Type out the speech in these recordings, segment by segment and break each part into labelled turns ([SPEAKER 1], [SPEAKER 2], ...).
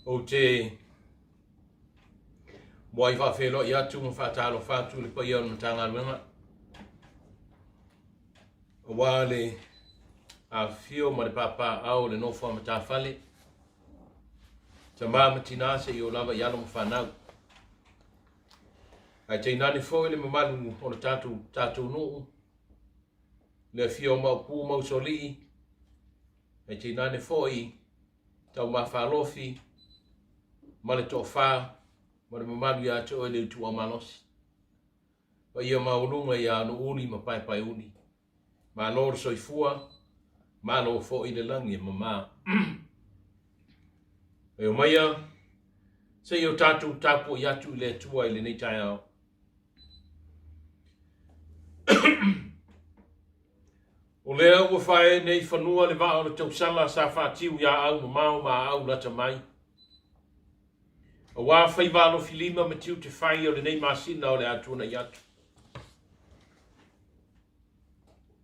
[SPEAKER 1] Ou te muai faafeiloai atu ma faatalofa atu i le paia o le Matagaluega aua le afifio ma le papaaao o le nofo a matafale, tama ma tina seia oo lava i alo ma fanau. Ae tainane foi le mamalu o le tatou tatou nuu, le afio o Maopu ma Usoalii, ae tainane foi Taumafalofi ma le Toafa ma le mamalu ia te oe le Ituau Malosi. Paia maualuga ia Nuuuli ma Paepaeuli. Malo le soifua, malo foi le lagi e mama. E omaia, se i o tatou tapuai atu i le Atua i lenei taeao. O lea ua fae nei fanua le vaa o le tausala sa faatiu iā au mamao ma au lata mai. Aua faiva alofilima ma tiute fai o lenei masina o le a tuanai atu.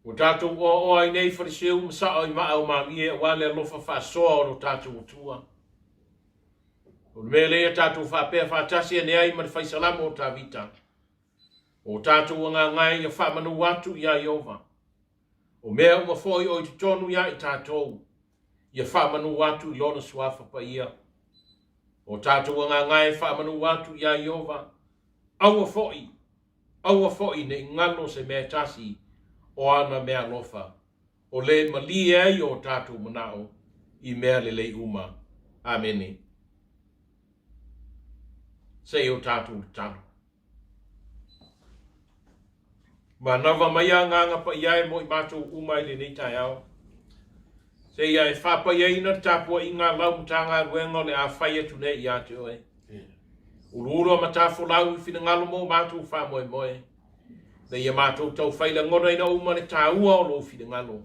[SPEAKER 1] Ua tatou oaoa ai nei Faleseu ma sao i maa o malie aua le alofa faasoa o lo tatou Atua. O le mea lea tatou faapea faatasi ane ai ma le fai salamo o Tavita. O tatou agaga e ia faamanu atu iā Ieova. O mea uma foi o i totonu iā i tatou, ia faamanu atu i Lona Suafa Paia. O tatou agaga e faamanu atu iā Ieova, aua foi, aua foi ne i galo se mea e tasi o ana meaalofa, o le malie ai o tatou manao i mea lelei uma. Amene. Se i o tatou tatalo. Manava mai agaga paia e mo i matou uma i lenei taeao. Seia e faapaiaina le tapuaiga a lau Matagaluega o le a fai atu nei ia te oe. Uluulu a matafolau i finagalo mo matou faamoemoe. Na ia matou tau fai lagonaina uma le taua o lou finagalo,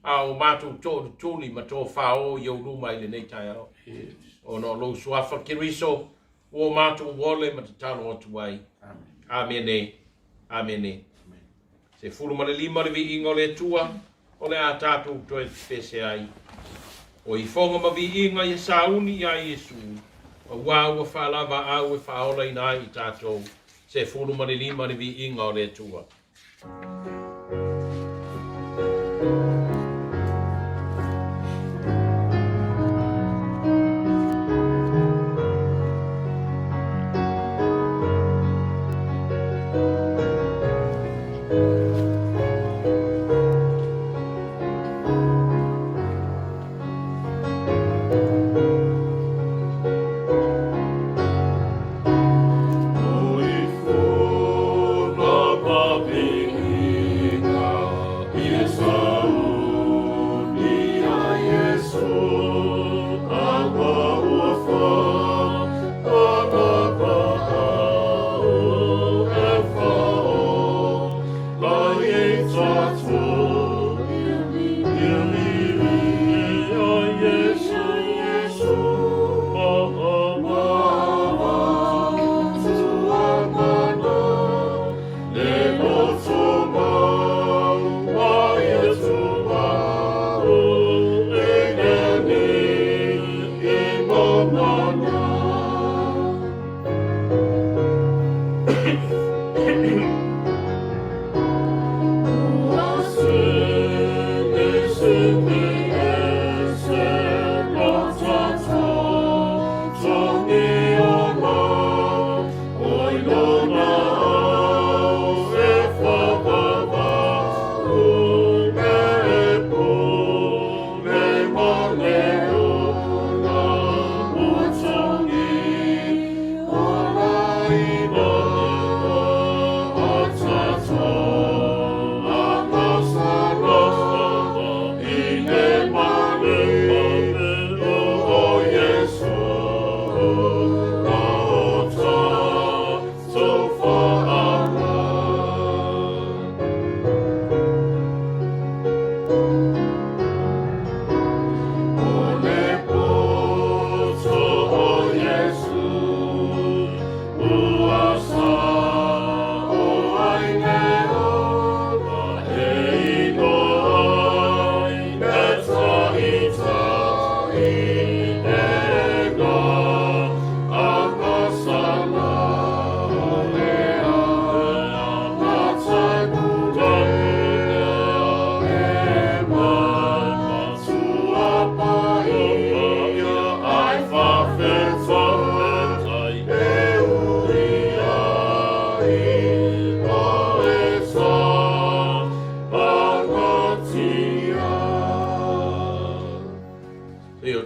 [SPEAKER 1] a o matou toolutuli ma tofaoo i ou luma i lenei taeao. Ona o lou Suafa Keriso ua o matou ole ma tatalo atu ai. Amene. Amene. 15 le viiga o le Atua o le a tatou toe pepese ai. O ifoga ma viiga ia sauni iā Iesu, auā ua faalavaau e faaolaina ai i tatou. 15 le viiga o le Atua.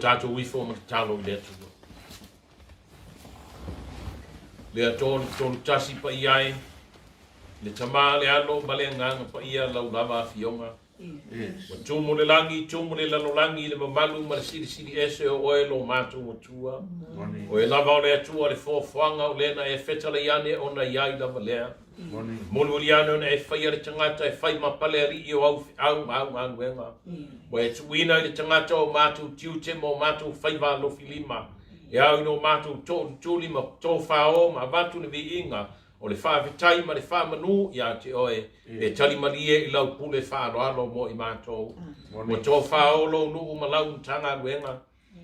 [SPEAKER 1] tatou ifo ma tatalo i le Atua. Le Atua le tolu tasi paia e, le Tama, le Alo ma le Agaga Paia lau lava afioga. Ua tumu le lagi, tumu le lalolagi i le mamalu ma le silisili ese o oe lo matou Atua. Oe lava o le Atua le foafoaga o lena e fetalai ane ona i ai lava lea. Molimoli ane ona e faia le tagata e fai ma pale alii o au feau ma au galuega. Ua e tuuina i le tagata o matou tiute ma o matou faiva alofi lima, e ao i lo matou toolutuli ma tofao ma avatu le viiga o le faafetai ma le faamanu ia te oe, e tali malie i lau pule faaaloalo mo i matou. Ua tofao lou nuu ma lau Matagaluega,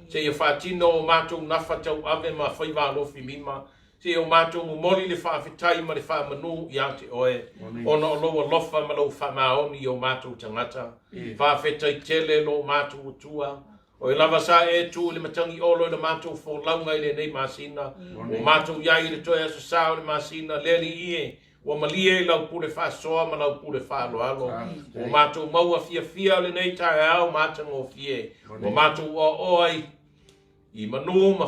[SPEAKER 1] seia faatino o matou nafa tauave ma faiva alofi lima, seia o matou momoli le faafetai ma le faamanu ia te oe, ona o lou alofa ma lou faamaoni i o matou tagata. Faafetai tele lo matou Atua, Oe lava sa e tu i le matagi olo i la matou folauga i lenei masina. Ua matou i ai i le toe aso sa o le masina, le Alii e, ua malie i lau pule faasoa ma lau pule faaaloalo. Ua matou maua fiafia o lenei taeao matagofie. Ua matou oaoa i i manu ma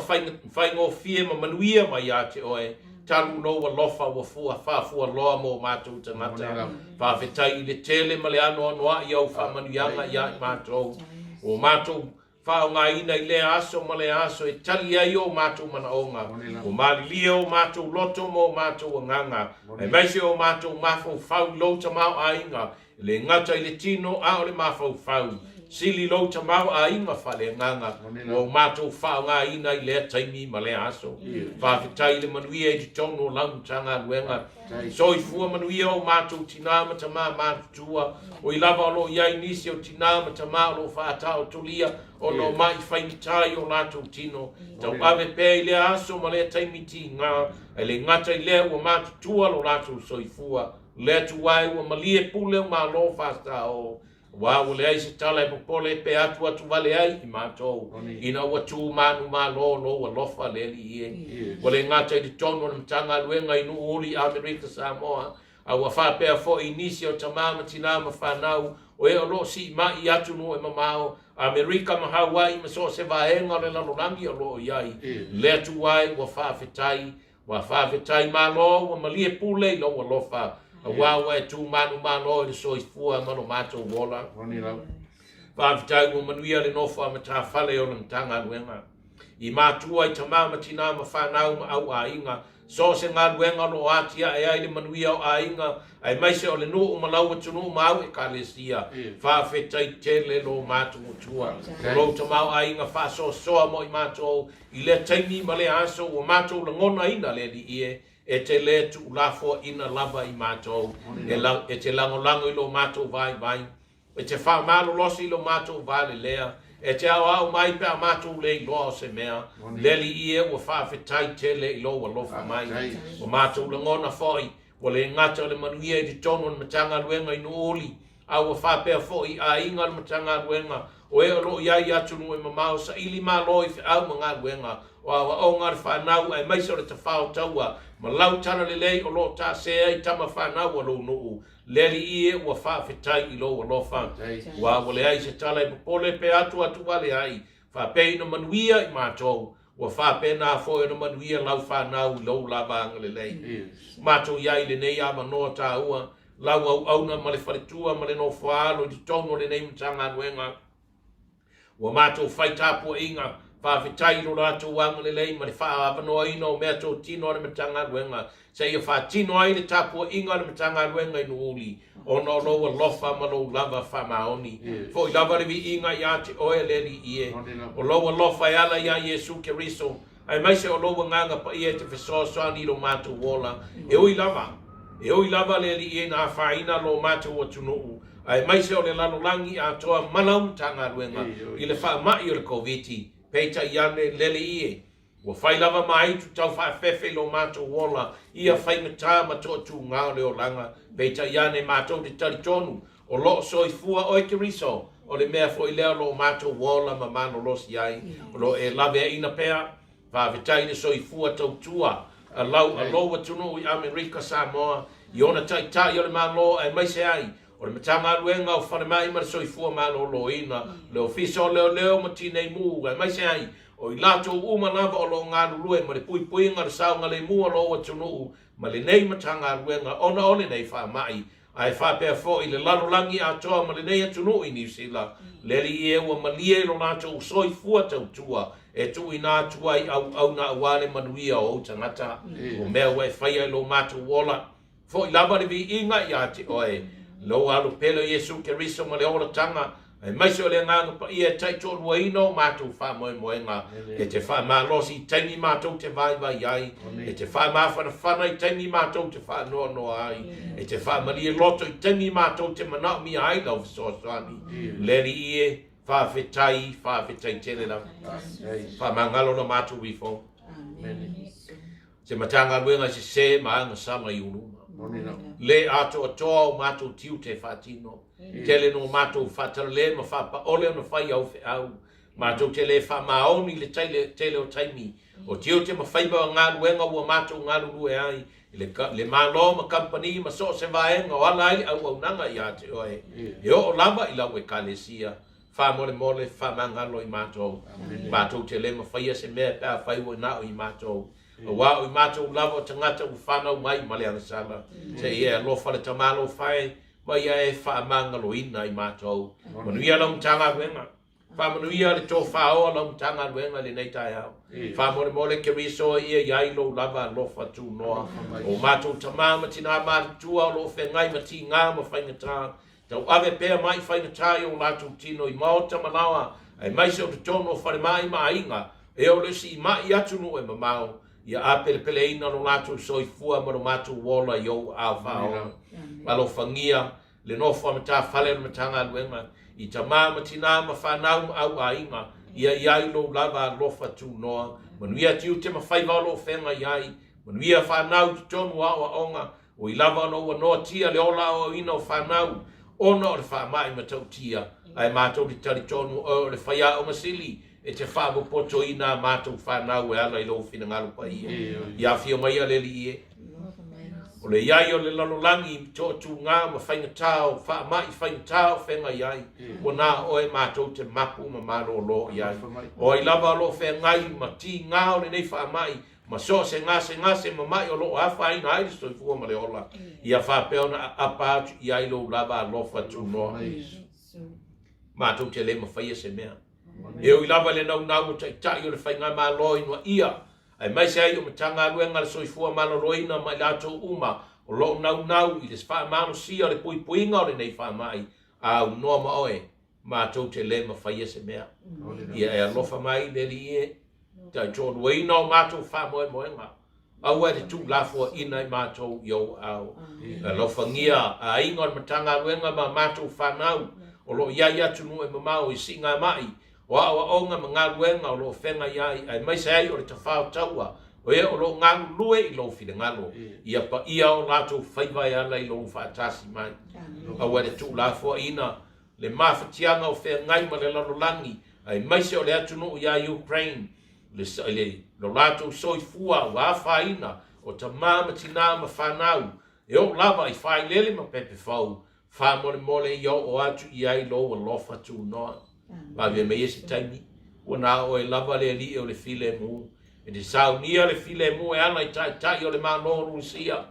[SPEAKER 1] faigofie ma manuia mai ia te oe, talu lou alofa ua fua faafualoa mo matou tagata. Faafetai i le tele ma le anoanoai i au faamanuiaga ia i matou. Ua matou faaaogaina i lea aso ma lea aso e tali ai o matou manaoga. Ua malilie o matou loto ma o matou agaga, aemaise o matou mafaufau i lou tamaoaiga E le gata i le tino a o le mafaufau, sili lou tamaoaiga faaleagaga ua o matou faaaogaina i lea taimi ma lea aso. Faafetai i le manuia i totonu o lau Matagaluega. Soifua manuia o matou tinā ma tamā matutua, oi lava o lo o i ai nisi o tinā ma tamā o lo o faataotolia ona o maʻi faigata i o latou tino. Tauave pea i lea aso ma lea taimi tigā, ae le gata i lea ua matutua lo latou soifua. Le Atua e ua malie pule o Malo faasao, aua ua leai se tala e popole pe atuatu vale ai i matou, ina ua tu manumalo lou alofa le Alii e. Ua le gata i totonu o le Matagaluega i Nuuuli, Amerika Samoa, a ua faapea foi i nisi o tama ma tina ma fanau o e o lo o siimai i atunuu e mamao, Amerika ma Hawaii ma so o se vaega o le lalolagi o lo o i ai. Le Atua e ua faafetai Ua faafetai Malo, ua malie pule i lou alofa, aua ua e tu manumalo i le soifua ma lo matou ola. Faafetai ua manuia le nofo a matafale o le Matagaluega. I matua i tama ma tina ma fanau ma au aiga, so o se galuega o lo o atiae ai le manuia o aiga, aemaise o le nuu ma lau atunuu ma au Ekalesia. Faafetai tele lo matou Atua, o lou tamaoaiga faasoasoa mo i matou I lea taimi ma lea aso ua matou lagonaina le Alii e, e te le tuulafoaina lava i matou, e, la, e te lagolago i lo matou vaivai, e te faamalolosi i lo matou valelea, e te aoao mai pe a matou le iloa o se mea. Le Alii e, ua faafetai tele i lou alofa mai. Ua matou lagona foi, ua le gata o le manuia i totonu o le Matagaluega i Nuuuli, a ua faapea foi i aiga o le Matagaluega o e o lo o i ai i atunuu e mamao saili malo i feau ma galuega o aoaoga a le fanau aemaise o le tafao taua ma lau talalelei o lo o taase ai tama fanau a lou nuu. Le Alii e, ua faafetai i lou alofa. Ua ua leai se tala e popole pe atuatu vale ai, faapea ina manuia i matou, Ua faapena foi ona manuia lau fanau i lou lava agalelei. Matou i ai i lenei avanoa taua, lau auauna ma le faletua ma le nofoaalo i totonu o lenei Matagaluega. Ua matou fai tapuaiga, faafetai i lo latou agalelei ma le faaavanoaina o meatotino a le Matagaluega seia faatino ai le tapuaiga a le Matagaluega i Nuuuli, ona o lou alofa ma lou lava faamaoni. Foi lava le viiga ia te oe, le Alii e. O lou alofa e ala iā Iesu Keriso, aemaise o lou Agaga Paia e te fesoasoani i lo matou ola. E ui lava, e ui lava le Alii e ina afaina lo matou atunuu, aemaise o le lalolagi atoa ma lau Matagaluega i le faamai o le Koviti, peitai ane, le Alii e, Ua fai lava ma aitu tau faaefeefe i lo matou ola, ia faigata ma toatuga o le olaga. Peitai ane matou te talitonu, o lo o soifua oe Keriso, o le mea foi lea o lo o matou ola ma malolosi ai, o lo o e laveaiina pea. Faafetai i le soifua tautua a lau a lou atunuu i Amerika Samoa, i ona taitai o le Malo aemaise ai. O le Matagaluega o Falemai ma le Soifua Maloloina, le Ofisa o Leoleo ma Tinei Mu, aemaise ai o i latou uma lava o lo o galulue ma le puipuiga o le saogalemu o lou atunuu ma lenei Matagaluega ona o lenei faamai, ae faapea foi le lalolagi atoa ma lenei atunuu i Niu Sila, le Alii e ua malie i lo latou soifua tautua e tuuina atu ai auauna aua le manuia o ou tagata. O mea ua e faia i lo matou ola, Foi lava le viiga ia te Oe, Lou Alo pele o Iesu Keriso ma le olataga, aemaise o le Agaga Paia e taitoaluaina o matou faamoemoega, e te faamalosi i taimi matou te vaivai ai, e te faamafanafana i taimi matou te faanoanoa ai, e te faamalie loto i taimi matou te manaomia ai Lau fesoasoani. Le Alii e, faafetai, faafetai tele lava. Faamagalo la matou ifo. Se Matagaluega e sese ma agasala i ou luma. Le atoatoa o matou tiute e faatino. Tele no matou faatalale ma faapaole ona fai au feau. Matou te le faamaoni i le tele o taimi. O tiute ma faiva o galuega ua matou galulue ai i le, le Malo ma kamupani ma so o se vaega o ala ai le auaunaga ia te oe. E oo lava i lau Ekalesia. Faamolemole, faamagalo i matou. Matou te le mafaia se mea pe afai ua na o i matou. Aua o i matou lava o tagata ua fanau mai ma le agasala. Se i e alofa le Tamalofa e, ma ia e faamagaloina i matou. Manuia lau Matagaluega. Faamanuia le tofaoa lau Matagaluega i lenei taeao. Faamolemole Keriso ia i ai lou lava alofa tunoa. O matou tama ma tinā matutua o lo o feagai ma tigā ma faigata, Tauave pea maʻi faigata i o latou tino i maota ma laoa, aemaise o totonu o falemai ma aiga, e o le siimai atunuu e mamao, ia apelepeleina lo latou soifua ma lo matou ola i ou aao faaola. Alofagia le nofo a matafale o le Matagaluega, i tama ma tinā ma fanau ma au aiga, ia i ai lou lava alofa tunoa. Manuia tiute ma faiva o lo o feagai ai, manuia fanau i totonu o aoaoga, Ui lava ona ua noatia le ola aoaoina o fanau ona o le faamai matautia, ae matou te talitonu oe o le faiaoga sili e te faapopotoina a matou fanau e ala i lou finagalo paia. Ia afio mai a le Alii e. O le iai o le lalolagi i toatuga ma faigata o faamai faigata o feagai ai, ua na oe matou te mapu ma malolo i ai. O ai lava o lo o feagai ma tiga o lenei faamai ma so o se gasegase ma maʻi o lo o afaina ai le soifua ma le ola, ia faapea ona aapa atu i ai lou lava alofa tunoa. Matou te le mafaia se mea. E ui lava i le naunau o Taitai o le Faigamalo i Noaia, aemaise ai o Matagaluega a le Soifua Maloloina ma i latou uma o lo o naunau i le faamalosia o le puipuiga o lenei faamai, a aunoa ma oe, matou te le mafaia se mea. Ia e alofa mai le Alii e, taitoaluaina o matou faamoemoega, aua e te tuulafoaina i matou i ou aao. Alofagia aiga o le Matagaluega ma matou fanau o lo o i ai atunuu e mamao i siigamai o aoaoga ma galuega o lo o feagai ai, aemaise ai o le tafao taua o e o lo o galulue i lou finagalo, ia paia o latou faiva e ala i lou faatasi mai. Aua e te tuulafoaina le mafatiaga o feagai ma le lalolagi aemaise o le atunuu ia Ukraine, le, le, lo latou soifua ua afaina o tamā ma tinā ma fanau, e oo lava i failele ma pepe fou, faamolemole ia oo atu i ai lou alofa tunoa. Vave mai e se taimi, ua na oe lava le Alii o le filemu, e te saunia le filemu e ala i taitai o le Malo o Rusia,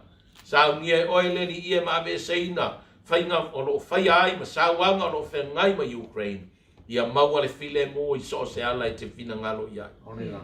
[SPEAKER 1] Saunia e oe le Alii e ma aveeseina faiga o lo o faia ai ma sauaga o lo o feagai ma Ukraine, ia maua le filemu i so o se ala e te finagalo i ai.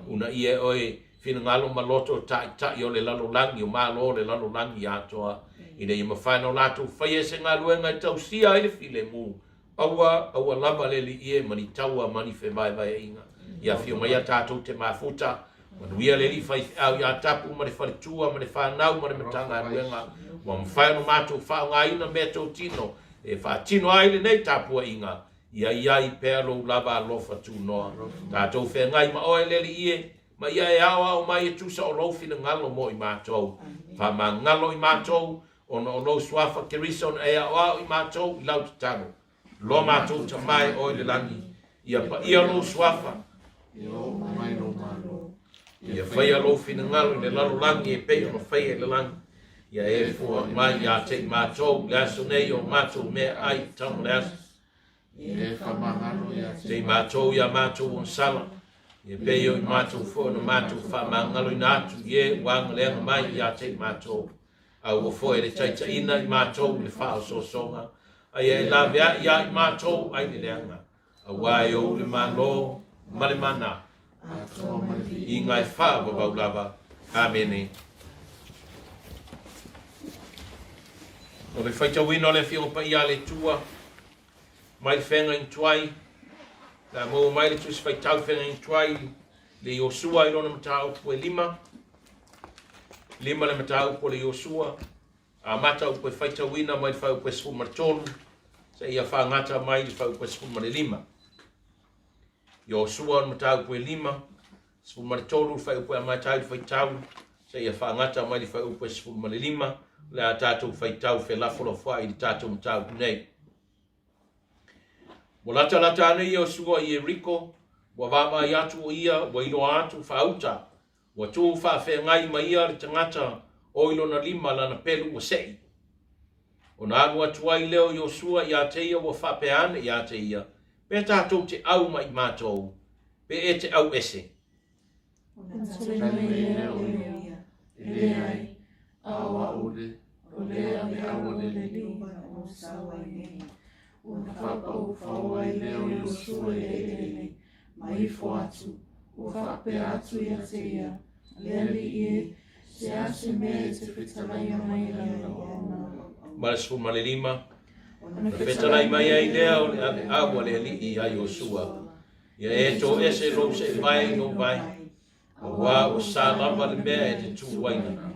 [SPEAKER 1] Uunaia e oe finagalo ma loto o taitai o le lalolagi, o malo o le lalolagi atoa, ina ia mafai ona latou faia se galuega e tausia ai le filemu Aua, aua lava le Alii e, ma ni taua ma ni fevaevaeaiga. Ia afio mai a tatou te mafuta, manuia le Alii faifeau ia Tapu ma le faletua ma le fanau ma le Matagaluega, ua mafai ona matou faaaogaina meatotino e faatino ai lenei tapuaiga, ia i ai pea lou lava alofa tunoa. Tatou feagai ma oe le Alii e, ma ia e aoao mai e tusa o lou finagalo mo i matou. Faamagalo i matou, Ona o lou suafa Keriso na e aoao i matou i lau tatalo. Lo matou Tama e oe i le lagi, ia paia lou suafa,
[SPEAKER 2] Ia oo mai lou Malo.
[SPEAKER 1] Ia faia lou finagalo i le lalolagi e pei ona faia i le lagi. Ia e foaʻi mai ia te i matou i le aso nei o matou meaai i tama le aso.
[SPEAKER 2] E faamagalo ia
[SPEAKER 1] te i matou ia matou onosala, ia pei o i matou foi ona matou faamagaloina atu i e ua agaleaga mai ia te i matou. A ua foi le taitaiina i matou i le faaosoosoga, a ia e laveai ia i matou ai le leaga, auā e ou le Malo ma le mana,
[SPEAKER 2] Atoa ma le
[SPEAKER 1] viiga e faavavau lava. Amene. O le faitauina o le Afioga Paia a le Atua mai le feagaiga tuai, le a maua mai le Tusi Faitau Feagaiga Tuai le Iosua i lona mataupu e lima, lima le mataupu o le Iosua, amata upu e faitauina mai le fuaiupu e 13 seia faagata mai le fuaiupu e 15. Iosua o le mataupu e lima, 13 le fuaiupu e amata ai le faitau seia faagata mai le fuaiupu e 15, o le a tatou faitau felafolafoai i le tatou mataupu nei. Ua latalata ane Iosua i Ieriko, ua vaavaai atu o ia, ua iloa atu faauta, ua tu faafeagai ma ia le tagata o i lona lima lana pelu ua seʻi. Ona alu atu ai lea o Iosua ia te ia ua faapea ane ia te ia, Pe tatou te ʻau ma i matou, pe e te ʻau ese.
[SPEAKER 2] Ona tali mai lea o ia, E leai, a o au le, o le ʻaveʻau a le Alii na ou sau ai nei. Ona faapaupau ai lea o Iosua i le eleele, ma ifo atu, ua faapea atu ia te ia, Le Alii e, se a se mea e te fetalaia mai ai lau auauna?
[SPEAKER 1] Ma le 15, ona fetalai mai ai lea o le ʻaveʻau a le Alii iā Iosua, Ia e toese lou seʻevae i lou vae, auā ua sa lava le mea e te tu ai lana.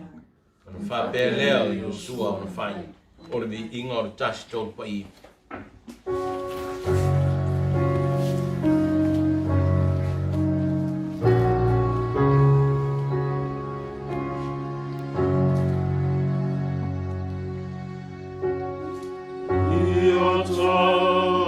[SPEAKER 1] Ona faapea lea o Iosua ona fai, o le viiga o le Tasi Tolu Paia.
[SPEAKER 2] Ia tatou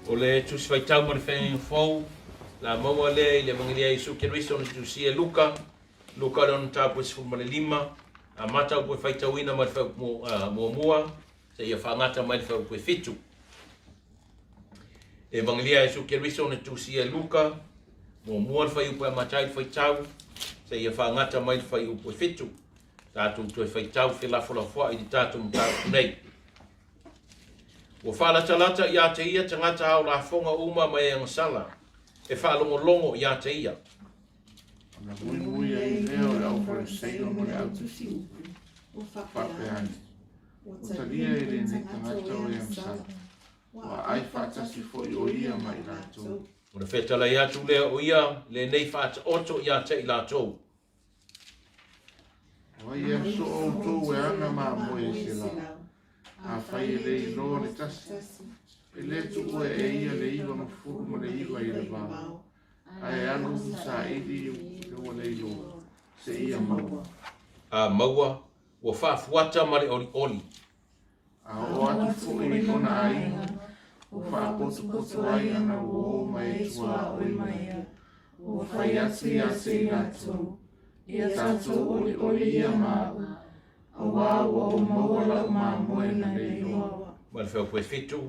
[SPEAKER 1] O le Tusi Faitau mo le Feagaiga Fou, la maua lea i le Evangelia a Iesu Keriso na tusia e Luka, Luka lona mataupu e 15, amata upu e faitauina mai le fuaiupu muamua seia faagata mai le fuaiupu e fitu. Evangelia a Iesu Keriso na tusia e Luka, muamua le fuaiupu e amata ai le faitau, seia faagata mai le fuaiupu e fitu. Tatou toe faitau felafolafoai i le tatou mataupu nei. Ua faalatalata ia te ia tagata ao lafoga uma ma e agasala, e faalogologo ia te ia.
[SPEAKER 2] Ona muimui ai lea o le Aufaleseio ma le Autusiupu, ua faapea ane, Ua talia e lenei tagata o e agasala, ua aai faatasi foi o ia ma i latou.
[SPEAKER 1] Ona fetalai atu lea o ia lenei faataoto ia te i latou.
[SPEAKER 2] O ai ea soo outou e ana mamoe e selau? Afai e le iloa le tasi, e le tuua e ia le iva ma fulu ma le iva i le vao, ae alu saili le ua le iloa, seia maua.
[SPEAKER 1] A maua, ua faafuata ma le olioli.
[SPEAKER 2] A oo atu foi i lona aiga, ua faapotopoto ai ana uō ma e tuaoi ma ia, ua fai atu ia te i latou, Ia tatou olioli ia ma au, auā ua ou maua lau mamoe na le iloa.
[SPEAKER 1] Ma le fuaiupu e fitu,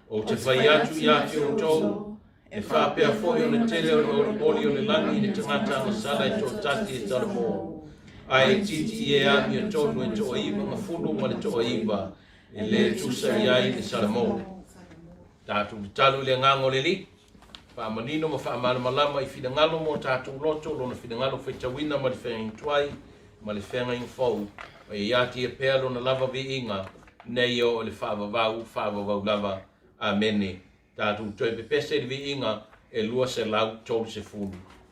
[SPEAKER 1] Ou te fai atu ia te outou, e faapea foi ona tele o le olioli o le lagi i le tagata agasala e toatasi e talamo, ae itiiti i e amiotonu e toaiva gafulu ma le toaiva e le tusa i ai le salamo. Tatou tatalo i le Agaga o le Alii, faamanino ma faamalamalama i finagalo mo tatou loto, Lona finagalo faitauina ma le feagaiga tuai ma le feagaiga fou, ma ia ia te Ia pea Lona lava viiga, nei e oo i le faavavau, faavavau lava. Amene. Tatou toe pepese i le viiga e 230.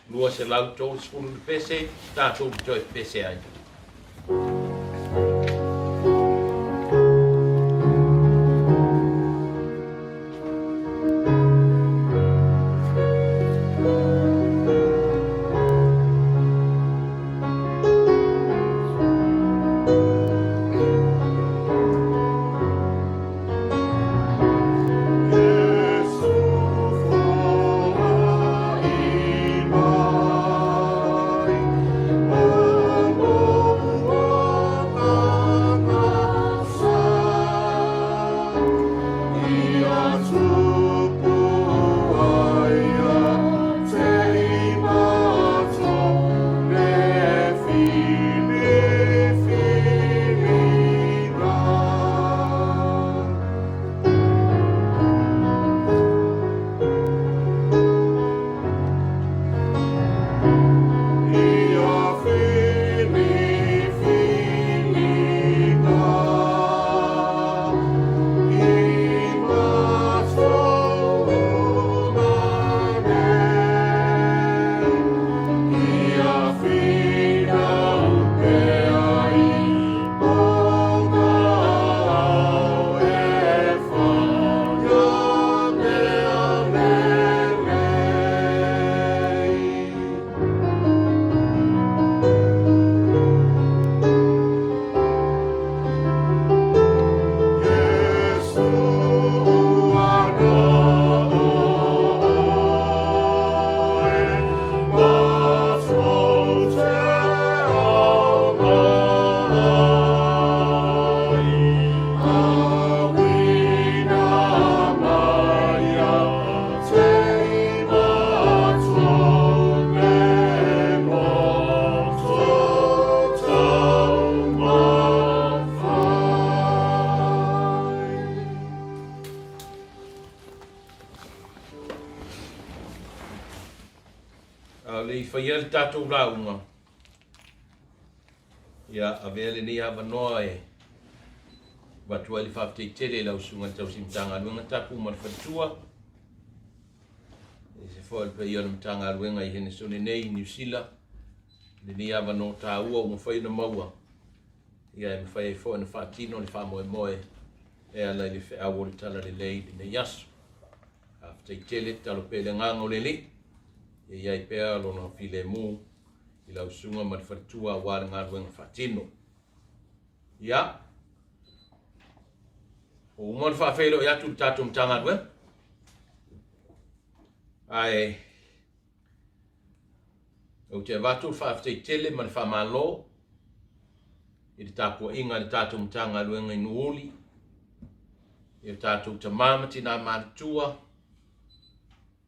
[SPEAKER 1] 230 le pese, tatou toe pepese ai. A o le i faia le tatou lauga, ia avea lenei avanoa e avatu ai le faafetai tele i lau Susuga i le Tausi Matagaluega Tapu ma le Faletua, aemaise foi o le paia o le Matagaluega i Henesone nei i Niu Sila, i lenei avanoa taua ua mafai ona maua, ia e mafai ai foi ona faatino le faamoemoe e ala i le feau o le Talalelei i lenei aso. Faafetai tele, tatalo pea i le Agaga o le Alii, ia i ai pea Lona filemu i lau susuga ma le faletua aua le galuega faatino. Ia, ua uma ona faafeiloai atu i le tatou Matagaluega, ae ou te avatu le faafetai tele ma le faamalo i le tapuaiga a le tatou Matagaluega i Nuuuli, i o tatou tama ma tinā matutua,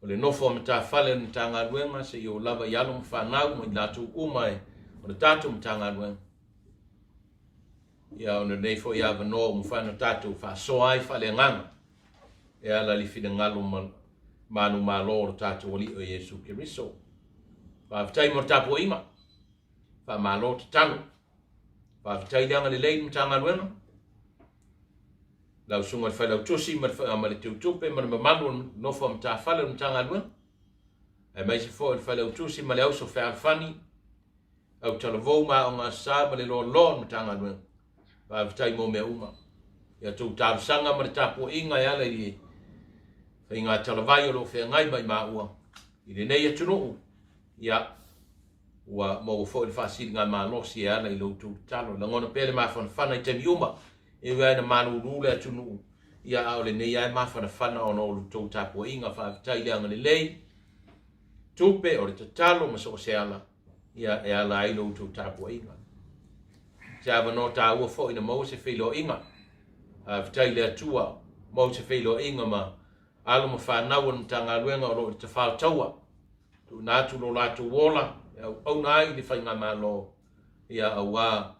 [SPEAKER 1] o le nofo a matafale o le Matagaluega seia oo lava i alo ma fanau ma i latou uma e o le tatou Matagaluega. Ia, o lenei foi avanoa ua mafai ona tatou faasoa ai faaleagaga e ala i le finagalo ma manumalo o lo tatou Alii o Iesu Keriso. Faafetai mo le tapuaiga. Faamalo tatalo. Faafetai le agalelei i le Matagaluega, lau Susuga i le Failautusi ma le, ma le Teutupe ma le mamalu o le nofo a matafale o le Matagaluega, aemaise foi o le Failautusi ma le auso fealofani, au talavou ma aoga sa ma le loaloa o le Matagaluega. Faafetai mo mea uma. Ia tou talosaga ma le tapuaiga e ala i le faiga talavai o lo o feagai ma i maua i lenei atunuu, ia, ua maua foi le faasiligamalosi e ala i lo outou tatalo. E lagona pea le mafanafana i taimi uma, e ui lava ina malulu le atunuu, ia a o lenei lava e mafanafana ona o lo outou tapuaiga. Faafetai i le agalelei, tupe, o le tatalo ma so o se ala, ia e ala ai lo outou tapuaiga. Se avanoa taua foi na maua se feiloaiga. Faafetai i le Atua, maua se feiloaiga ma alo ma fanau o le Matagaluega o lo o i le tafao taua. Tuuina atu lo latou ola e auauna ai i le faigamalo, ia auā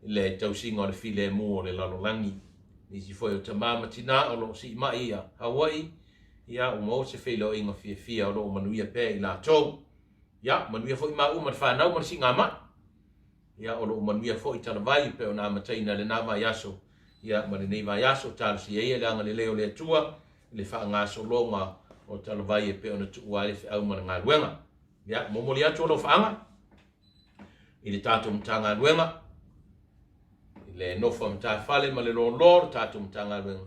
[SPEAKER 1] le tausiga o le filemu o le lalolagi. Nisi foi o tamā ma tinā o lo o siimai ia Hawaii. Ia, ua maua se feiloaiga fiafia o lo o manuia pea i latou. Ia, manuia foi maua ma le fanau ma le siigamai. Ia, o lo o manuia foi Talavai e pei ona amataina i lena vaiaso, ia, ma lenei vaiaso. Talosia ia le agalelei o le Atua i le faagasologa o Talavai e pei ona tuua ai le feau ma le galuega. Ia, momoli atu alofaaga i le tatou Matagaluega, i le nofo a matafale ma le loaloa o le tatou Matagaluega.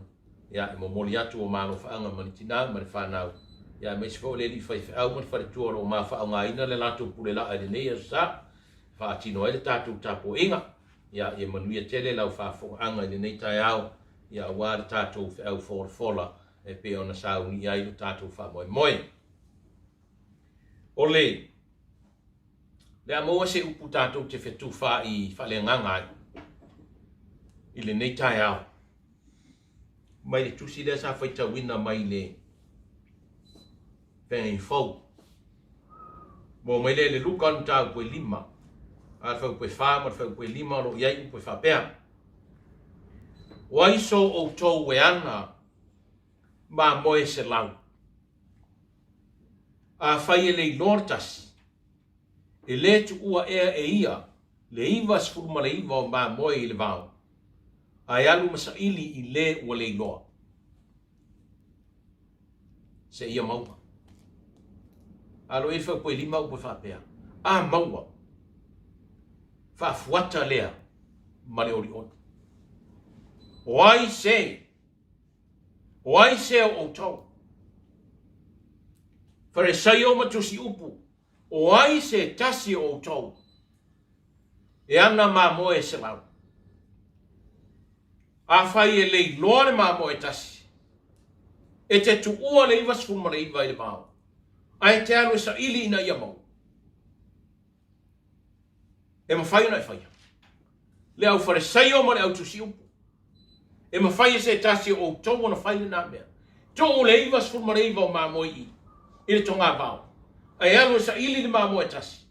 [SPEAKER 1] Ia, e momoli atu o malofaaga ma le tina ma le fanau, ia, aemaise foi o le alii faifeau ma le faletua o lo o ma faaaogaina le latou pule laa i lenei Aso Sa e faatino ai le tatou tapuaiga. Ia, ia manuia tele lau faafofogaaga i lenei taeao, ia, aua le tatou feau folafola e pei ona sauni ai lo tatou faamoemoe. O le le a maua se upu tatou te fetufaai faaleagaga ai i lenei taeao mai le tusi lea sa faitauina mai le Feagaiga Fou. Maua mai lea i le Luka o le mataupu e 5, a le fuaiupu e 4 ma le fuaiupu e 5 o lo o i ai upu e faapea, O ai so outou e ana mamoe 100? Afai e le iloa le tasi, e le tuua ea e ia le 99 o mamoe i le vao, ae alu ma saili i le ua le iloa. Seia maua. Alo i le faupuelima upu e faapea, a maua, faafuata lea ma le olioli. O ai se O ai se o outou? Farisai ma tusi upu, o ai se tasi o outou e ana mamoe 100? Afai e le iloa le mamoe tasi, e te tuua le 99 i le vao, ae te alu e saili ina ia maua. E mafai ona e faia. Le au Farisaio ma le au tusi upu. E mafai e se tasi o outou ona fai lena mea. Tuu le 99 o mamoe i i le togavao, ae alu e saili le mamoe tasi.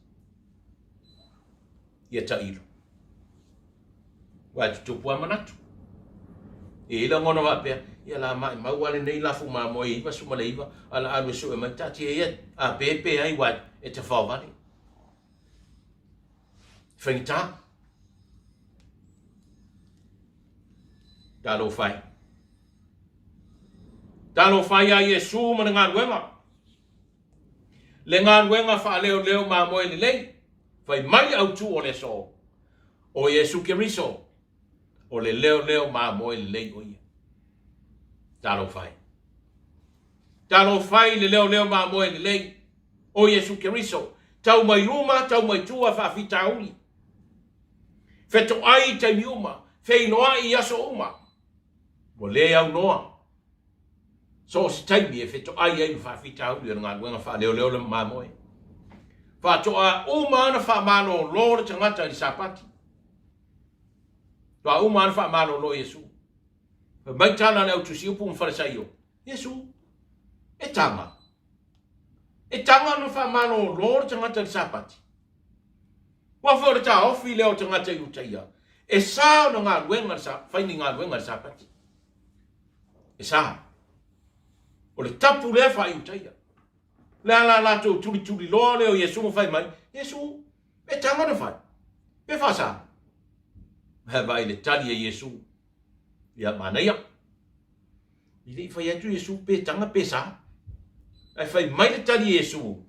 [SPEAKER 1] Ia tailo. Aua e tutupu lava manatu. E i ai lagona faapea, ia la maimau lava lenei lafu mamoe e 99, ae la alu e sue mai, taatia ia a pe pe ai aua e tafaovale. Faigata. Talofa e. Talofa ia Iesu ma le galuega. Le galuega faaleoleo mamoe lelei. Fai mai le autu o le aso. O Iesu Keriso, o le leoleo mamoe lelei o ia. Talofa e. Talofa i le leoleo mamoe lelei. O Iesu Keriso, tau mai luma, tau mai tua, faafitauli. Fetoai i taimi uma, feiloai i aso uma. Ua le aunoa so o se taimi e fetoai ai ma faafitauli o le galuega faaleoleo le mamoe. Faatoa uma ona faamalolo le tagata i le Sapati. Faatoa uma ona faamalolo Iesu. Fai mai tala a le au tusiupu ma Falesaio, Iesu, e taga. E taga ona faamalolo le tagata i le Sapati. Ua foi o le taofi lea o tagata i uta ia, e sa ona galuega le fai ni galuega i le Sapati. E sa. O le tapu lea faaiuta ia. Le a la latou tulituli loa lea o Iesu ma fai mai, Iesu, e taga ona fai, pe faasa. Ae vaai le tali a Iesu, ia manaia. E le i fai atu Iesu pe taga pe sa. Ae fai mai le tali a Iesu,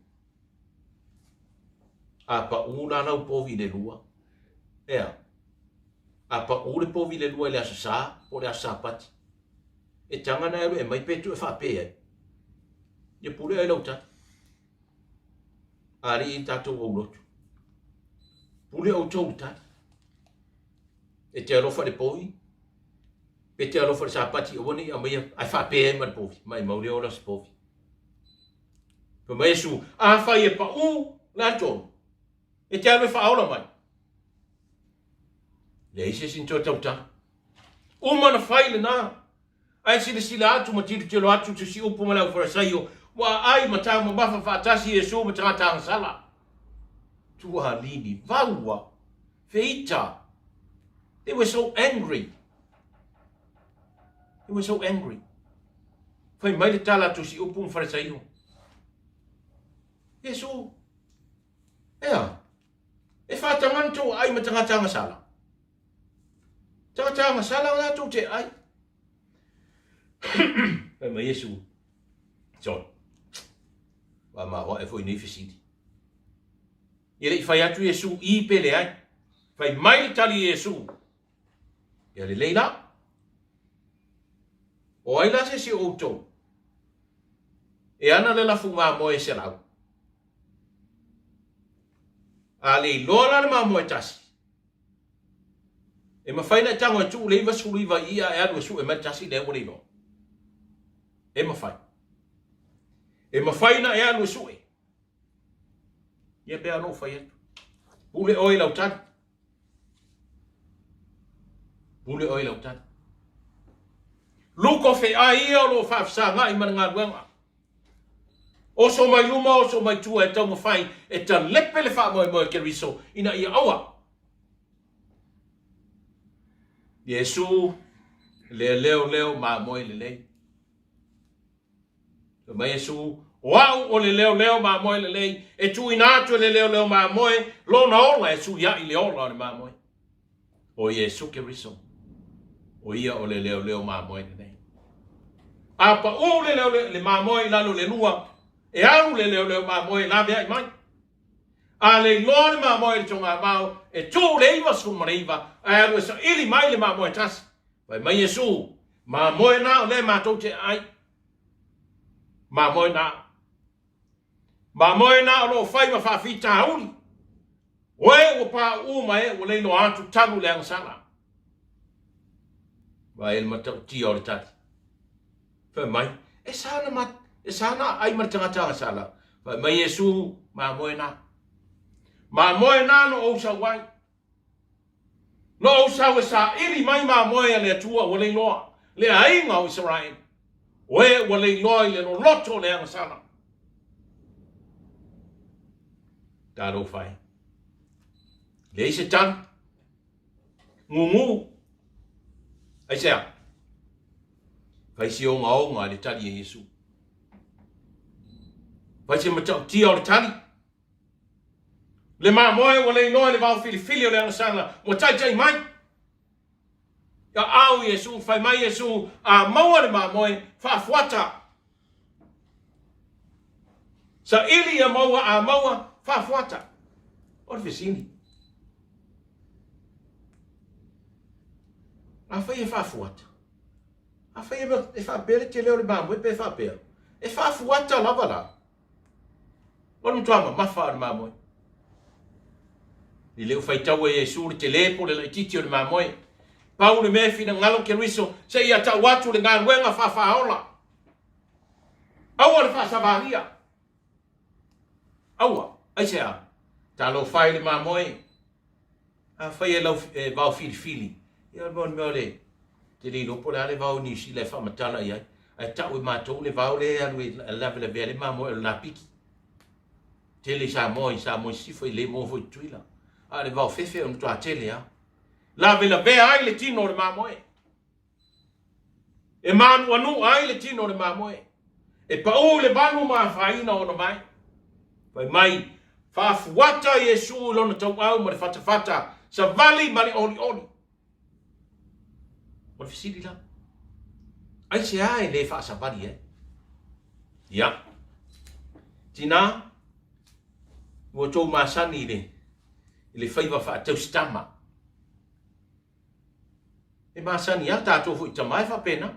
[SPEAKER 1] a pau la lau povi i le lua, ea, a pau le povi i le lua i le aso Sa po o le aso Sapati, e taga ona e alu e aumai pe tuu e faape ai. Ia pule oe i lau tali. Alii i tatou aulotu. Pule outou i le tali. E te alofa i le povi, pe te alofa i le Sapati, aua ne i aumaia ae faape ai ma le povi, maimau le ola o se povi. Fai mai Iesu, afai e pau, le a le tonu? E te alu e faaola mai. Leai se isi na toe tautala. Uma na fai lena. Ae silasila atu ma tilotilo atu tusi upu ma le aufarasaio, ua aai ma taumamafa faatasi Iesu ma tagata agasala. Tualili, vaua, feita. They were so angry. They were so angry. Fai mai le tala a Tusiupu ma Farisaiho, Iesu, ea, e faatagana tou aai ma tagata agasala? Tagata agasala latou te ai. Fai mai Iesu, Sole, ua maoae foi nei fesili. E le i fai atu Iesu i pe leai. Fai mai le tali Iesu, Ia lelei la. O ai la se isi o outou e ana le lafu mamoe 100? A le iloa la le mamoe tasi, e mafai ona e tago e tuu le 99 i ia e alu e sue mai le tasi lea ua le iloa. E mafai. E mafai ona e alu e sue. Ia pei lava ona ou fai atu. Pule oe i lau tali. Pule oe i lau tali. Luko feai ia o lo o faafesagai ma le galuega. Oso mai luma, oso mai tua e taumafai e talepe le faamoemoe Keriso ina ia aua. Iesu, le leo leo mamoe lelei. Fai mai Iesu, O au o le leoleo mamoe lelei, e tuuina atu e le leoleo mamoe lona ola e suiaʻi le ola o le mamoe. O Iesu Keriso, o ia o le leoleo mamoe lelei. A paʻū le, leoleo, le mamoe i lalo le lua, e alu le leoleo mamoe e laveai mai. A le iloa le mamoe i le togamao, e tuu le 99 ae alu e saili mai le mamoe tasi. Fai mai Iesu, Mamoe na o lea matou te aai. Mamoe na. Mamoe na o lo o fai ma faafitauli. O e ua pauu ma e ua le iloa atu talu le agasala. Vaai le matautia o le tali. Fai mai, e sa na ma, e sa na aai ma le tagata agasala. Fai mai Iesu, mamoe na. Mamoe na no ou sau ai. No ou sau e saili mai mamoe a le Atua ua leiloa, le aiga o Isaraelu, o e ua leiloa i le loloto o le agasala. Talofa e. Leai se tali. Gugu. Aisea? Fai se ogaoga i le tali a Iesu. Fai se matautia o le tali. Le mamoe ua leiloa i le vao filifili o le agasala ua taitai mai. Ia au Iesu, fai mai Iesu, a maua le mamoe, faafuata. Saili ia maua, a maua, faafuata. O le fesili. Afai e faafuata, afai e faapea le tele o le mamoe pe faapea, e faafuata lava la. O le matua mamafa o le mamoe. I le faitau e Iesu le tele po le laititi o le mamoe. Pau le mea e finagalo Keriso seia tau atu le galuega faafaaola. Aua le faasavalia. Aua, aisea? Talofa i le mamoe. Afai e lau e vao filifili, ia o le mea o le te le iloa po o le a le vao i Niu Sila e faamatala i ai, ae tau e matou le vao lea e alu e lavelavea le mamoe o le lapiki. Tele i Samoa, i Samoa i Sisifo, i le maua foi i Tutuila. A o le vao fefe o le matua tele lava. Lavelavea ai le tino o le mamoe. E mānuʻanuʻa ai le tino o le mamoe. E paʻū i le vanu ma afaina ona vae. Fai mai, faafuata Iesu i lona tauau ma le fatafata, savali ma le olioli. O le fesili la, aisea e le faasavali ai? Ia, tinā, ua outou masani i le, i le faiva faatausitama. E masani lava tatou foi tama e faapena.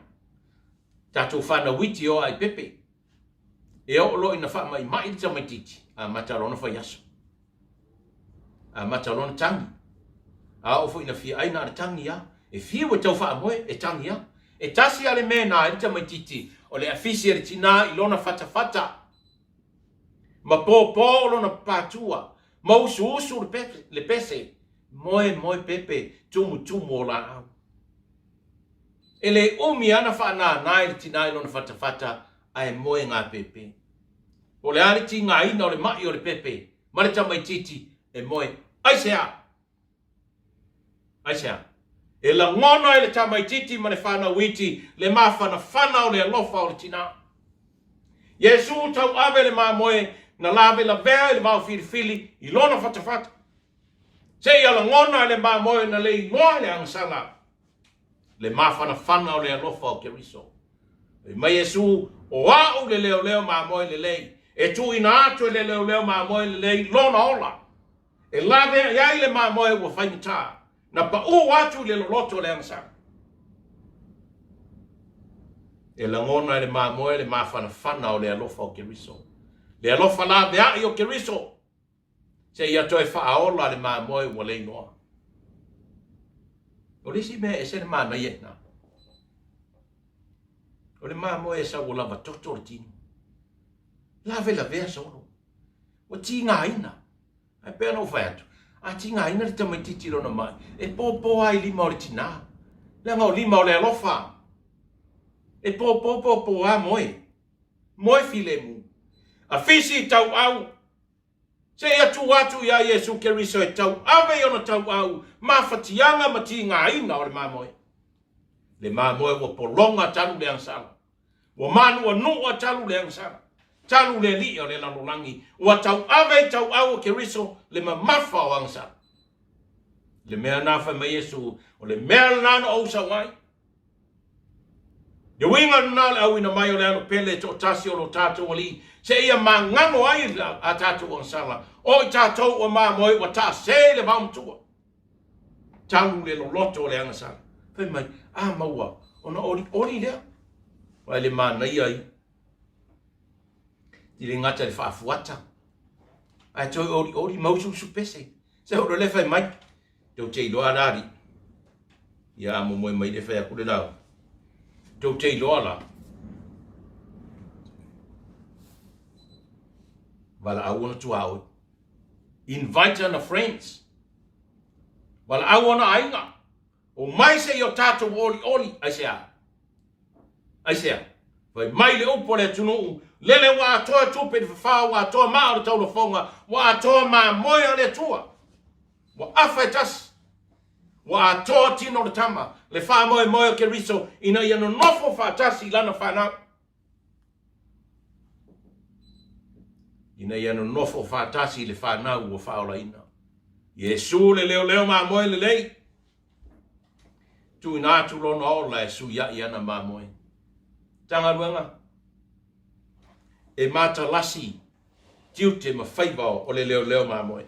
[SPEAKER 1] Tatou fanau iti e oa ai pepe. E oo loa ina faamaimai le tamaititi, amata loa ona fai aso. Amata loa ona tagi. A oo foi ina fia ai na o le tagi lava. E fiu e tau faamoe, e tagi lava. E tasi lava le mea e na ai le tamaititi, o le afisi a le tinā i lona fatafata. Ma pōpō o lona papatua, ma usuusu le pese, Moe moe pepe tumutumu o laau. E le umi ana faanānā i le tinā i lona fatafata ae moe ngā pepe. Po o le a le tigaina o le maʻi o le pepe ma le tamaitiiti e moe. Aisea? Aisea? E lagona e le tamaitiiti ma le fanau iti le mafanafana o le alofa o le tinā. Iesu tauave le mamoe na lavelavea i le vaofilifili i lona fatafata, seia lagona e le mamoe na le iloa i le agasala le mafanafana o le alofa o Keriso. Fai mai Iesu, O a'u le leoleo mamoe lelei, e tuuina atu e le leoleo mamoe lelei lona ola, e laveai ai le mamoe ua faigata, na paʻū atu i le loloto o le agasala. E lagona e le mamoe le mafanafana o le alofa o Keriso, le alofa laveai o Keriso, seia toe faaola le mamoe ua le iloa. O le isi mea e ese le manaia i ina, o le mamoe e sau ua lava toto le tino, lavelavea solo, ua tigaina. Ae pei ona ou fai atu, a tigaina le tamaitiiti i lona mai, e popo lava i lima o le tinā, leaga o lima o le alofa. E popo popo lava moe, moe filemu. A fisi tauau, seia tuu atu iā Iesu Keriso e tauave i ona tauau mafatiaga ma tigaina o le mamoe. Le mamoe ua pologa talu le agasala. Ua mānuʻanuʻa talu le agasala, talu le alii o le lalolagi, ua tauave i tauau o Keriso le mamafa o agasala. Le mea na fai mai Iesu, o le mea lena na ou sau ai. Le uiga lena o le auina mai o le Alo pele e toatasi o lo tatou Alii, seia magano ai a tatou agasala, o i tatou ua mamoe ua taase i le vaomatua. Talu le loloto o le agasala. Fai mai, a maua, ona olioli lea. Vaai le manaia ia. I le gata i le faafuata, ae toe olioli ma usuusu pese. Se o le fai mai, tou te iloa la alii. Ia a momoe mai le fai atu le lau. Tou te iloa la. Valaau ona tuaoi. Invite ana friends. Valaau ona aiga. Omai se i o tatou olioli. Aisea? Aisea? Fai mai le upu a le atunuu, lele ua atoa tupe i le fafao, ua atoa maa o le taulafoga, ua atoa mamoe a le Atua. Ua afa e tasi. Ua atoa tino o le tama, le faamoemoe o Keriso ina ia nonofo faatasi i lana fanau. Ina ia nonofo faatasi i le fanau ua faaolaina. Iesu le leoleo mamoe lelei. Tuuina atu lona ola e suiaʻi ana mamoe. Matagaluega e matalasi tiute ma faiva o le leoleo mamoe.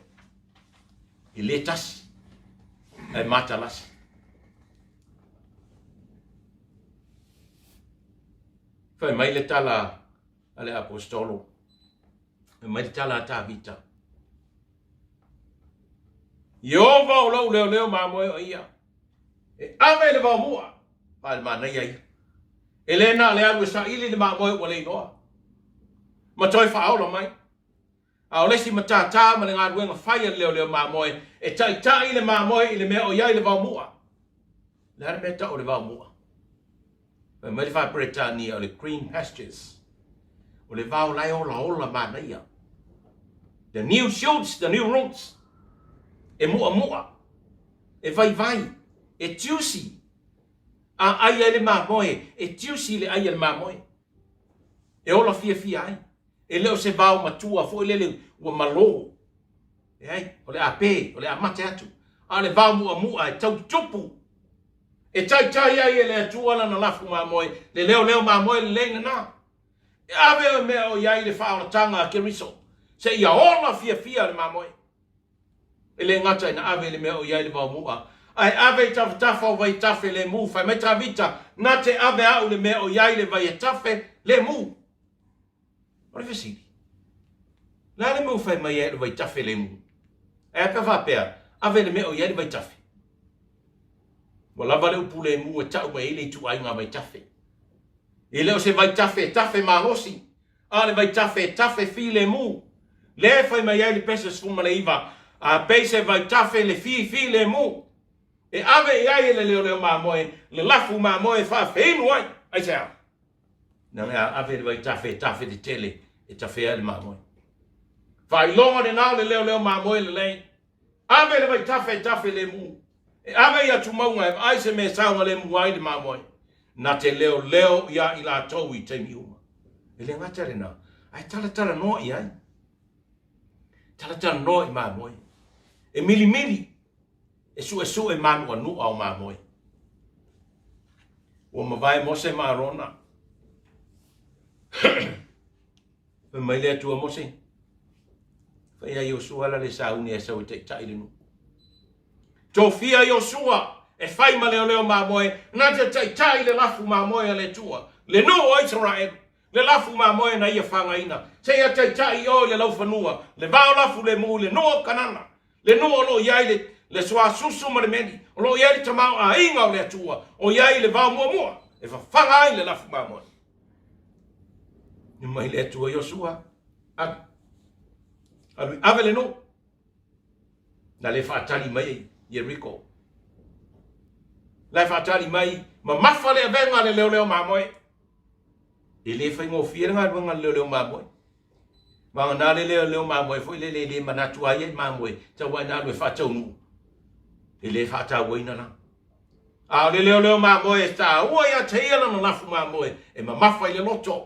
[SPEAKER 1] E le tasi, ae matalasi. Fai mai le tala a le aposetolo, fai mai le tala a Tavita, Ieova o lou leoleo mamoe o ia, e ave i le vaomua, a le manaia ia. E le na o le alu e saili le mamoe ua le iloa, ma toe faaola mai. A o le isi matata ma le galuega fai a le leoleo mamoe, e taitai le mamoe i le mea o i ai le vaomua. O le a le mea e tau o le vaomua? Fai mai le Faa-Peretania o le green pastures. O le vao la e olaola manaia. The new shoots, the new roots. E muʻamuʻa, e vaivai, e juicy. A ʻai ai le mamoe, e juicy le ʻai a le mamoe. E ola fiafia ai. E le o se vao matua foi lele ua malo. Leai, o le a pe, o le a mate atu. A o le vao muʻamuʻa e tau tupu. E taitai ai e le Atua lana lafu mamoe, le leoleo mamoe lelei lena. E ave oe mea o i ai le faaolataga a Keriso, seia ola fiafia le mamoe. E le gata ina ave i le mea o i ai le vaomuʻa, ae ave i tafatafa o vaitafe lemu. Fai mai Tavita, Na te ave au le mea o i ai le vaiatafe lemu. O le fesili, le a le mea ua fai mai ai o le vaitafe lemu? Ae a pe a faapea, ave le mea o i ai le vaitafe? Ua lava le upu lemu e tau mai ai le ituaiga vaitafe. E le o se vaitafe e tafe malosi, a o le vaitafe e tafe filemu. Lea e fai mai ai le pese 19, a pei se vaitafe le fi filemu. E ave i ai e le leoleo mamoe le lafu mamoe e faafeinu ai. Aisea? Leaga a ave le vaitafe e tafe tetele e tafea ai le mamoe. Faailoga lena o le leoleo mamoe lelei. Ave le vaitafe e tafe lemu. E ave i atumauga e vaai se mea e saogalemu ai le mamoe. Na te leoleo iā i latou i taimi uma. E le gata lena. Ae talatalanoa i ai. Talatalanoa i mamoe. E milimili, e suesue manuanu'a o mamoe. Ua mavae Mose ma Arona. Fai mai le Atua Mose, fai ia Iosua la le sauni e sau e taitai le nuu. Tofia Iosua e fai ma leoleo mamoe, na te taitai le lafu mamoe a le Atua, le nuu o Isaraelu, le lafu mamoe na ia fagaina, seia taitai i o i le laufanua, le vao lafu lemu i le nuu o Kanana, le nuu o lo o i ai le, le suasusu ma le meli, o lo o i ai le tamaoaiga o le Atua, o i ai le vao muamua e fafaga ai le lafu mamoe. Fai mai le Atua Iosua, alu, alu i ave le nuu. Na le faatali mai e Ieriko. La e faatali mai, mamafa le avega a le leoleo mamoe. E le faigofie le galuega a le leoleo mamoe. Vagana le leoleo mamoe foi lele e le manatu ai ai mamoe, tau ai na alu e faataunuu. E le faatauaina la. A o le leoleo mamoe e taua ia te ia lana lafu mamoe e mamafa i le loto.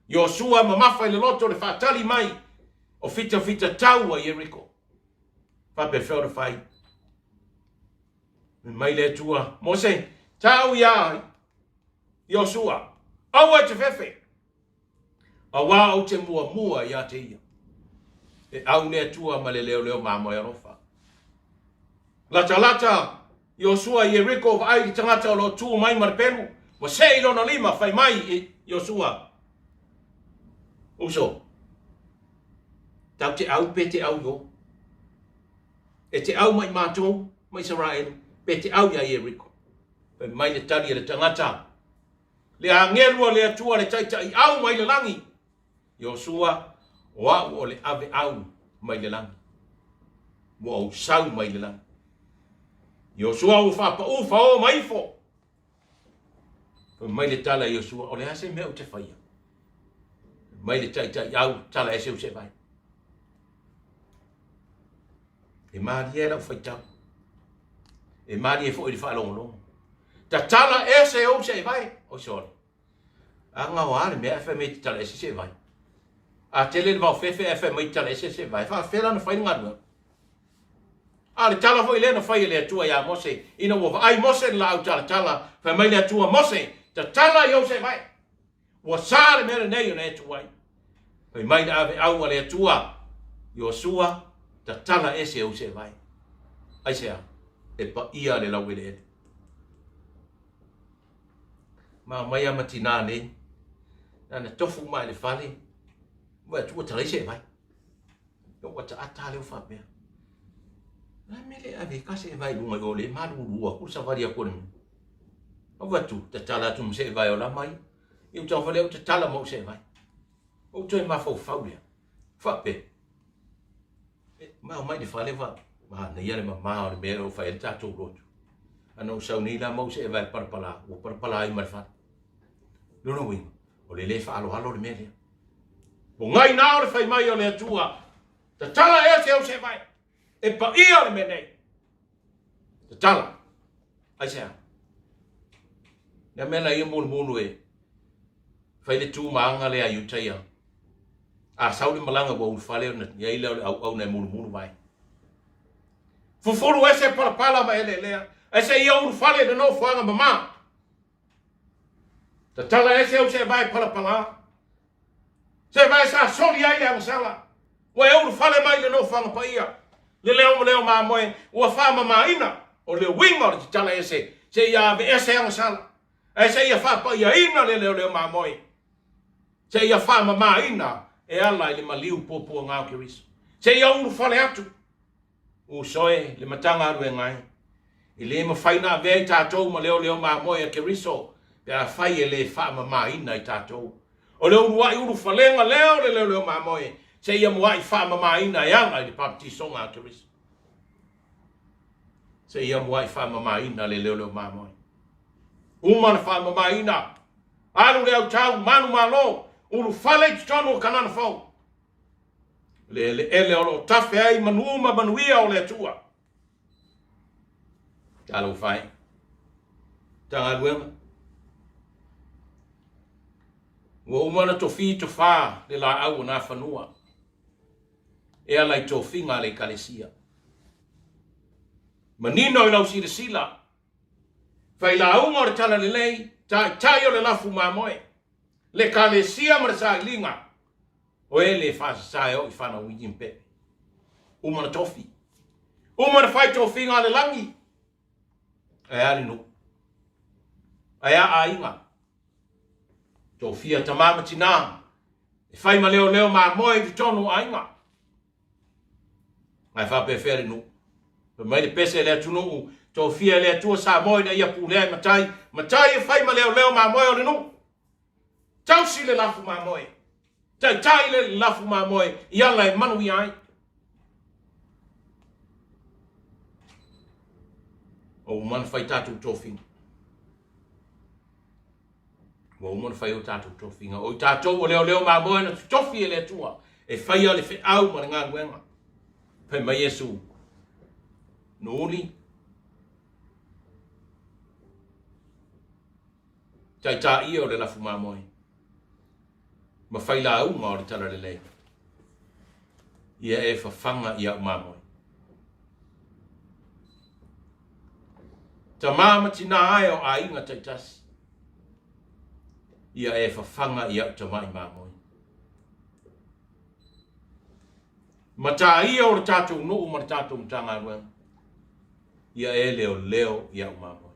[SPEAKER 1] Iosua mamafa i le loto le faatali mai o fitafita tau a Ieriko. Faapefea ona fai? Fai mai le Atua, Mose, tau iā Iosua, aua e te fefe, auā ou te muamua ia te ia. E au le Atua ma le leoleo mamoe alofa. Latalata Iosua i Ieriko vaai le tagata o lo o tu mai ma le pelu, ua see i lona lima, fai mai Iosua, Uso, tau te au pe te au i o. E te au mai matou, ma Isaraelu, pe te au ia Ieriko. Fai mai le tali a le tagata, Le agelu a le Atua le taitai au mai le lagi. Iosua, o au o le ave au mai le lagi. Ua ou sau mai le lagi. Iosua ua faapaʻu faō mai ifo. Fai mai le tala a Iosua, o le a se mea ou te faia? Fai mai le taitai au, tala ese ou seʻevae. E malie lau faitau. E malie foi le faalogologo. Tatala ese ou seʻevae. Oi sole. A gaoa le mea ae fai mai e tatala ese seʻevae. A tele le vaofefe ae fai mai e tatala ese seʻevae. E faafefea la ona fai le galuega? A o le tala foi lea na fai e le Atua iā Mose, ina ua vaai Mose i le laau talatala, fai mai le Atua, Mose, tatala i ou seʻevae. Ua sa le mea lenei ona e tu ai. Fai mai le aveau a le Atua, Iosua, tatala ese ou seʻevae. Aisea? E paia le laueleele. Ma aumai a ma tinā nei, na tofu mai le fale, ua atu ua talai seʻevae. Ua ataata lea faapea. La me le ave ka seʻevae i luga i o le malulu aku le savali aku o le mea. Ua atu, tatala atu ma seʻevae o la mai. I uta fale au tatala ma ou seʻevae. Ou toe mafaufau lea. Faapea. Ma aumai le fale fa manaia le mamā o le mea o fai ai le tatou lotu. Ana ou sau nei la ma ou seʻevae palapala, ua palapala ai ma le fale. Lona uiga, o le le faaaloalo le mea lea. Pogai na o le fai mai o le Atua, tatala ese ou seʻevae, e paia le mea nei. Tatala. Aisea? Lea mea la ia mulumulu e fai le tu ma aga lea i uta ia. A sau le malaga ua ulufale ona i ai lea o le auauna e mulumulu vai. Fufulu ese palapala ma eleelea, ae se ia ulufale i le nofoaga mama. Tatala ese ou seevae palapala. Seevae sa soli ai le agasala. Ua e ulufale mai i le nofoaga paia. Le leo ma leo mamoe ua faamamaina o le uiga o le tatala ese seia aveese agasala. Ae seia faapaiaina le leoleo mamoe. Seia faamamaina e ala i le maliu puapuaga o Keriso. Seia ulufale atu. Uso e, le Matagaluega e, e le mafai ona avea i tatou ma leoleo mamoe a Keriso pe afai e le faamamaina i tatou. O le uluai ulufalega lea o le leoleo mamoe seia mua'i faamamaina e ala i le papatisoga a Keriso. Seia mua'i faamamaina le leoleo mamoe. Uma le faamamaina, alu le autau, manumalo, ulufale i totonu o Kanana Fou. Le eleele o lo o tafe ai manu ma manuia o le Atua. Talofa e. Matagaluega. Ua uma ona tofi tofā le laau o Nafanua e ala i tofiga a le Ekalesia. Manino i lau silasila, failauga o le Talalelei, taitai o le lafu mamoe, le Ekalesia ma le sailiga, o e le faasasa e oo i fanau William Pepe. Uma ona tofi. Uma ona fai tofiga a le lagi. Ae a le nuu? Ae a aiga? Tofia tama ma tinā e fai ma leoleo mamoe i totonu o aiga. Ae faapefea le nuu? Fai mai le pese le atunuu, tofia e le Atua Samoa ina ia pulea e matai, matai e fai ma leoleo mamoe o le nuu. Tausi le lafu mamoe, taitai le lafu mamoe i ala e manuia ai. Ua uma ona fai tatou tofiga. Ua uma ona fai o tatou tofiga. O i tatou o leoleo mamoe na totofi e le Atua e faia le feau ma le galuega. Fai mai Iesu, Nuuli, taitai ia o le lafu mamoe ma failauga o le talalelei. Ia e fafaga i au mamoe. Tamā ma tinā ae o aiga taitasi. Ia e fafaga i au tama'i mamoe. Mataia o le tatou nuu ma le tatou Matagaluega. Ia e leoleo i au mamoe.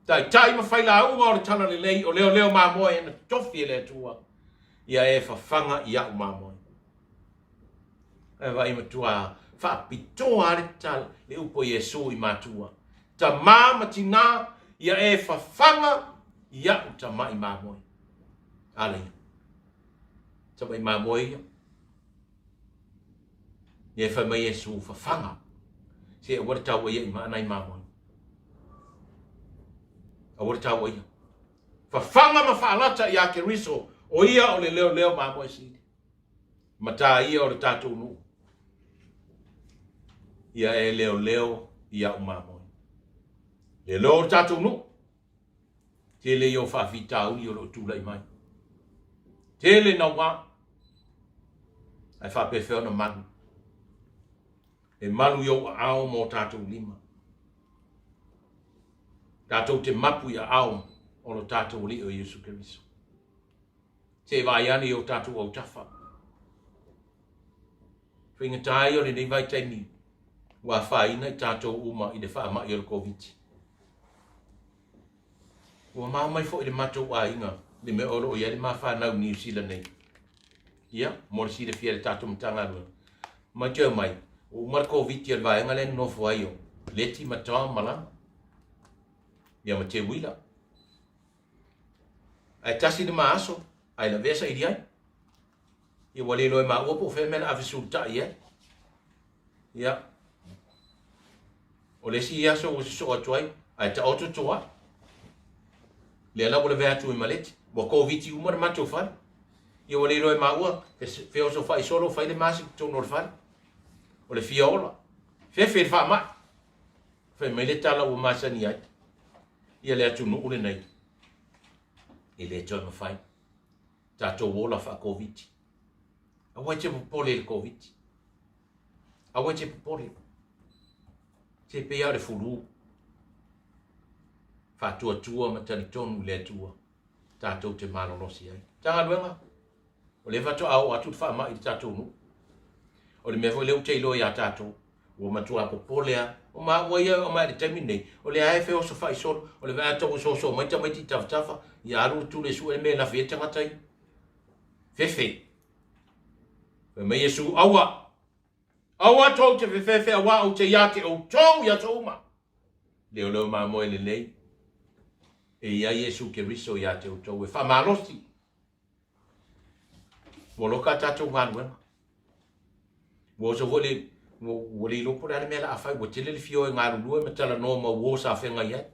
[SPEAKER 1] Taitai ma failauga o le talalelei o leoleo mamoe na totofi e le Atua. Ia e fafaga i au mamoe. Ae vaai matua faapitoa le tala le upu a Iesu i matua. Tamā ma tinā, ia e fafaga i a'u tama'i mamoe. Ala ia. Tama'i mamoe ia. Ia e fai mai Iesu fafaga. Se aua le taua ia i maana i mamoe. Aua le taua ia. Fafaga ma faalata iā Keriso, o ia o le leoleo mamoe sili. Matā ia o le tatou nuu. Ia e leoleo i a'u mamoe. Leoleo o le tatou nuu. Tele ia o faafitauli o lo o tulai mai. Tele nauā. Ae faapefea ona malu. E malu i ou aao ma o tatou lima. Tatou te mapu i aao o lo tatou Alii o Iesu Keriso. Se i vaai ane i o tatou autafa. Faigata ia o lenei vaitaimi ua afaina i tatou uma i le faamai o le Koviti. Ua mao mai foi le matou aiga le mea o lo o i ai le ma fanau i Niu Sila nei. Ia, mo le silafia e le tatou Matagaluega. Mai toe mai, ua uma le Koviti a le vaega lea na nofo ai o Leti ma Tom ma Lana. Ia ma Teuila. Ae tasi le ma aso, ae lavea saili ai. Ia ua le iloa e maua po o fea mea na ave suluta'i ai. Ia. O le isi aso ua sosoo atu ai, ae taoto toa. Lea la ua lavea atu i Maleti. Ua Koviti uma le matou fale. Ia ua le iloa e maua, feosofa'i solo fai le masi i totonu o le fale. O le fia ola. Fefe le faamai. Fai mai le tala ua masani ai. Ia le atunuu lenei e le toe mafai. Tatou ola faa-Koviti. Aua e te popole i le Koviti. Aua e te popole. Se pei lava o le fulu. Faatuatua ma talitonu i le Atua tatou te malolosi ai. Matagaluega, o lea faatoa oo atu le faamai i le tatou nuu. O le mea foi lea ou te iloa iā tatou, ua matua popole lava. O maua ia e oo mai i le taimi lenei, o lea lava e feosofai solo, o le vaai atu ua soso mai tamaiti i tafatafa, ia alu le tule e sue le mea e lafi ai tagata ia. Fefe. Fai mai Iesu, Aua! Aua tou te fefefe auā ou te iā te outou i aso uma. Leoleo mamoe lelei, e i ai Iesu Keriso iā te outou e faamalosi. Ua loka a tatou galuega. Ua oso foi le, ua le iloa po o le a le mea o le a fai, ua tele le fia o e galulue ma talanoa ma uo sa feagai ai.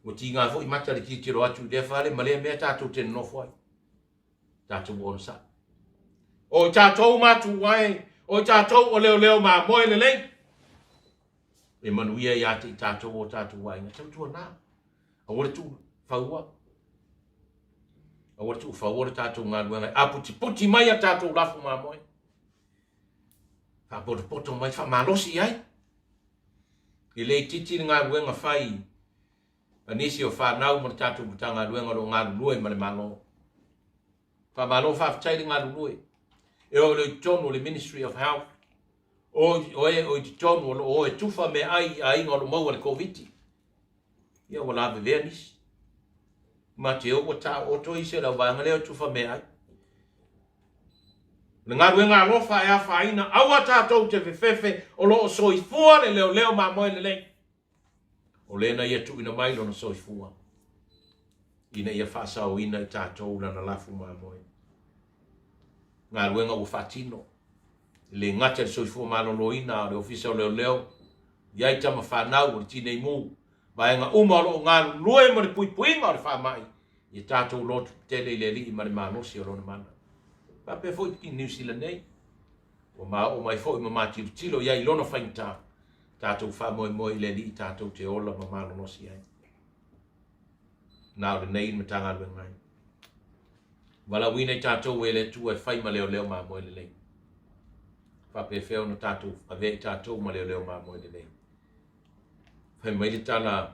[SPEAKER 1] Ua tiga foi mata le tilotilo atu i lea fale ma lea mea tatou te nonofo ai. Tatou onosai. O i tatou matua e, o i tatou o leoleo mamoe lelei. E manuia ia te i tatou o tatou aiga. Tautuana. Aua le tuu faua. Aua le tuufaua le tatou galuega e aputiputi mai a tatou lafu mamoe. Faapotopoto mai, faamalosi i ai. E le itiiti le galuega fai a nisi o fanau ma le tatou Matagaluega o lo o galulue ma le Malo. Faamalo faafetai le galulue. E oo i totonu o le Ministry of Health, o e o i totonu o lo o o e tufa meaai i aiga o lo o maua i le Koviti. Ia ua lavevea nisi. Ma te o ua taooto isi o le auvaega lea o tufa meaai. O le galuega alofa e afaina, aua tatou te fefefe o lo o soifua le leoleo mamoe lelei. O lea na ia tuuina mai lona soifua ina ia faasaoina i tatou lana lafu mamoe. Galuega ua faatino, e le gata i le soifua maloloina a o le Ofisa o Leoleo, i ai tama fanau o le Tinei Mu, vaega uma o lo o galulue mo le puipuiga o le faamai, ia tatou lotu tele i le Alii ma le malosi o Lona mana. Faapea foi i Niu Sila nei, ua maoo mai foi ma matilotilo i ai i lona faigata, tatou faamoemoe i le Alii tatou te ola ma malolosi ai. Na o lenei Matagaluega ai. Valaauina i tatou e le Atua e fai ma leoleo mamoe lelei. Faapefea ona tatou avea i tatou ma leoleo mamoe lelei. Fai mai le tala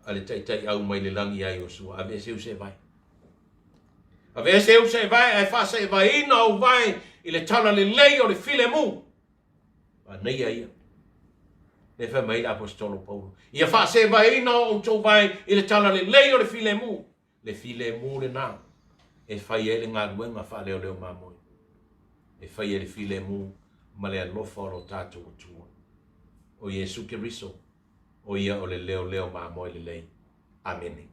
[SPEAKER 1] a le taitaiau mai le lagi ia Iosua, aveese ou seevae. Aveese ou seevae ae faaseevaeina ou vae i le tala lelei o le filemu. Manaia ia. Lea fai mai le Aposetolo Paulo, ia faaseevaeina o outou vae i le tala lelei o le filemu. Le filemu lena e fai ai le galuega faaleoleo mamoe, e fai ai le filemu ma le alofa o lo tatou Atua, o Iesu Keriso, o ia o le leoleo mamoe lelei. Amene.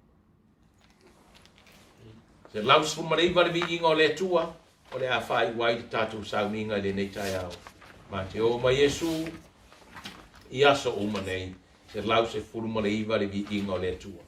[SPEAKER 1] 119 le viiga o le Atua, o le a faaiu ai le tatou sauniga i lenei taeao. Ma te o mai Iesu i aso uma nei. 119 le viiga o le Atua.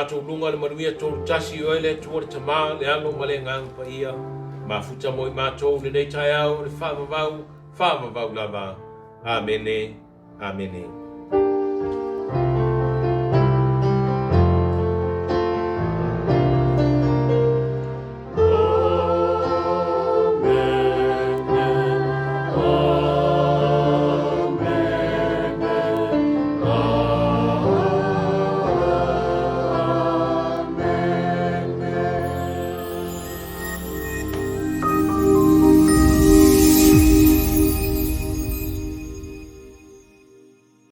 [SPEAKER 1] matou luga le manuia tolutasi i Oe le Atua le Tama, le Alo ma le Agaga Paia, mafuta mo i matou i lenei taeao i le faavavau, faavavau lava. Amene. Amene.